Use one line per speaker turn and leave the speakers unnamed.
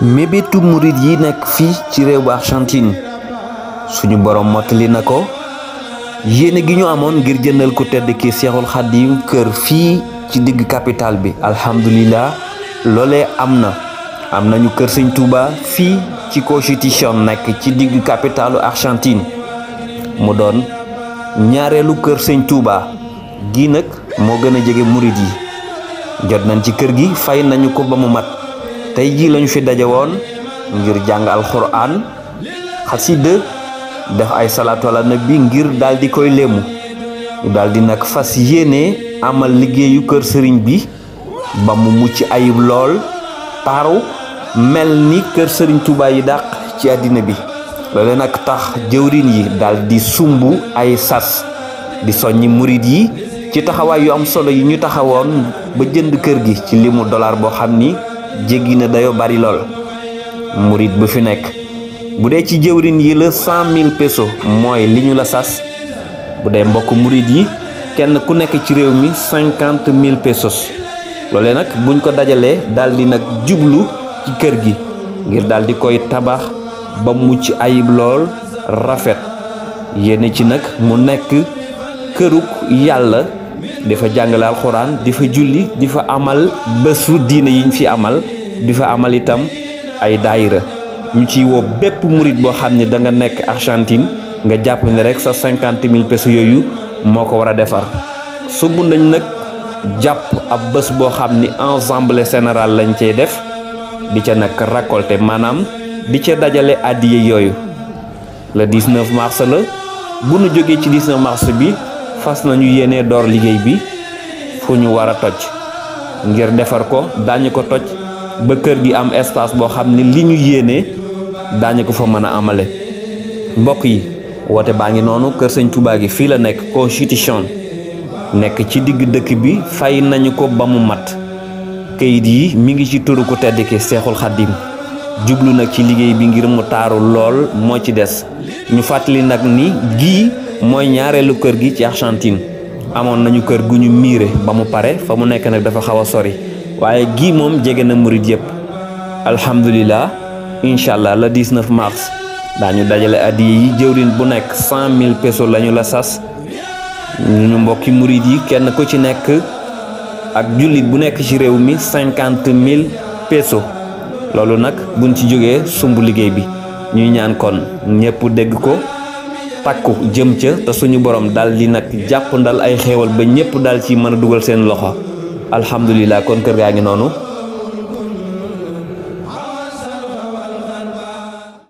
mébétu murit yi nekk fii ci réew bu Argentine suñu borom mottali na ko yéene gi ñu amoon ngir jëndal ko tedd ki Seexul Xaadim kër fii ci digg capital bi alhamdulilah loolee am nañu kër Sëñ Touba fii ci Constitution nekk ci digg capitalu Argentine mu doon ñaareelu kër Sëñ Touba gi nag moo gën a jege murit yi jot nañ ci kër gi fay nañu ko ba mu mat tey jii lañu fi daje woon ngir jàng alxuraan xasida def ay salaatu ala nabi ngir daal di koy léemu daal di nag fas yéene amal liggéeyu kër sëriñ bi ba mu mucc ayib lool taaru mel ni kër sëriñ Touba yi dàq ci àddina bi loole nag tax jëwriñ yi daal di sumb ay sas di soññi murit yi ci taxawaay yu am solo yi ñu taxawoon ba jënd kër gi ci limu dollar boo xam ni jéggi na dayo bari lool murit bu fi nekk bu dee ci jëwriñ yi la 100,000 pesos mooy li ñu la sas bu dee mbokk murit yi kenn ku nekk ci réew mi 50,000 pesos loolee nag buñ ko dajalee daal di nag jublu ci kër gi ngir daal di koy tabax ba mucc ayib lool rafet yéene ci nag mu nekk këruk yàlla di fa jàngale alxuraan di fa julli di fa amal bésu diine yiñ fi amal di fa amal itam ay daayira ñu ciy woo bépp murit boo xam ne da nga nekk Argentine nga jàpp ne rek sa 50,000 pesos yooyu moo ko war a defar sumb nañ nag jàpp ab bés boo xam ni assemblée générale lañ cey def di ca nag récolter maanaam di ca dajale addiye yooyu le 19 mars la bu nu jógee ci 19 mars bi fas nañu yéene door liggéey bi fu ñu war a toj ngir defar ko daañu ko toj ba kër gi am espace boo xam ne li ñu yéene daañu ko fa mën a amale mbokk yi woote baa ngi noonu kër Sëñ Touba gi fii la nekk Constitution nekk ci digg dëkk bi fay nañu ko ba mu mat kayit yi mi ngi ci turu ku tedd ki Seexul Xaadim jublu nag ci liggéey bi ngir mu taaru lool moo ci des ñu fàttali nag ni gii mooy ñaareelu kër gi ci Argentine amoon nañu kër gu ñu miire ba mu pare fa mu nekk nag dafa xaw a sori waaye gii moom jege na murit yëpp alhamdulilah incha allah le 19 mars daañu dajale addiye yi jëwriñ bu nekk 100,000 pesos lañu la sas ñu mbokki murit yi kenn ku ci nekk ak jullit bu nekk ci réew mi 50,000 pesos loolu nag buñ ci jógee sumb liggéey bi ñuy ñaan kon ñëpp dégg ko takku jëm ca te suñu borom daal di nag jàpp ndal ay xéewal ba ñëpp daal ci mën a dugal seen loxo alhamdulilah kon kër gaa ngi noonu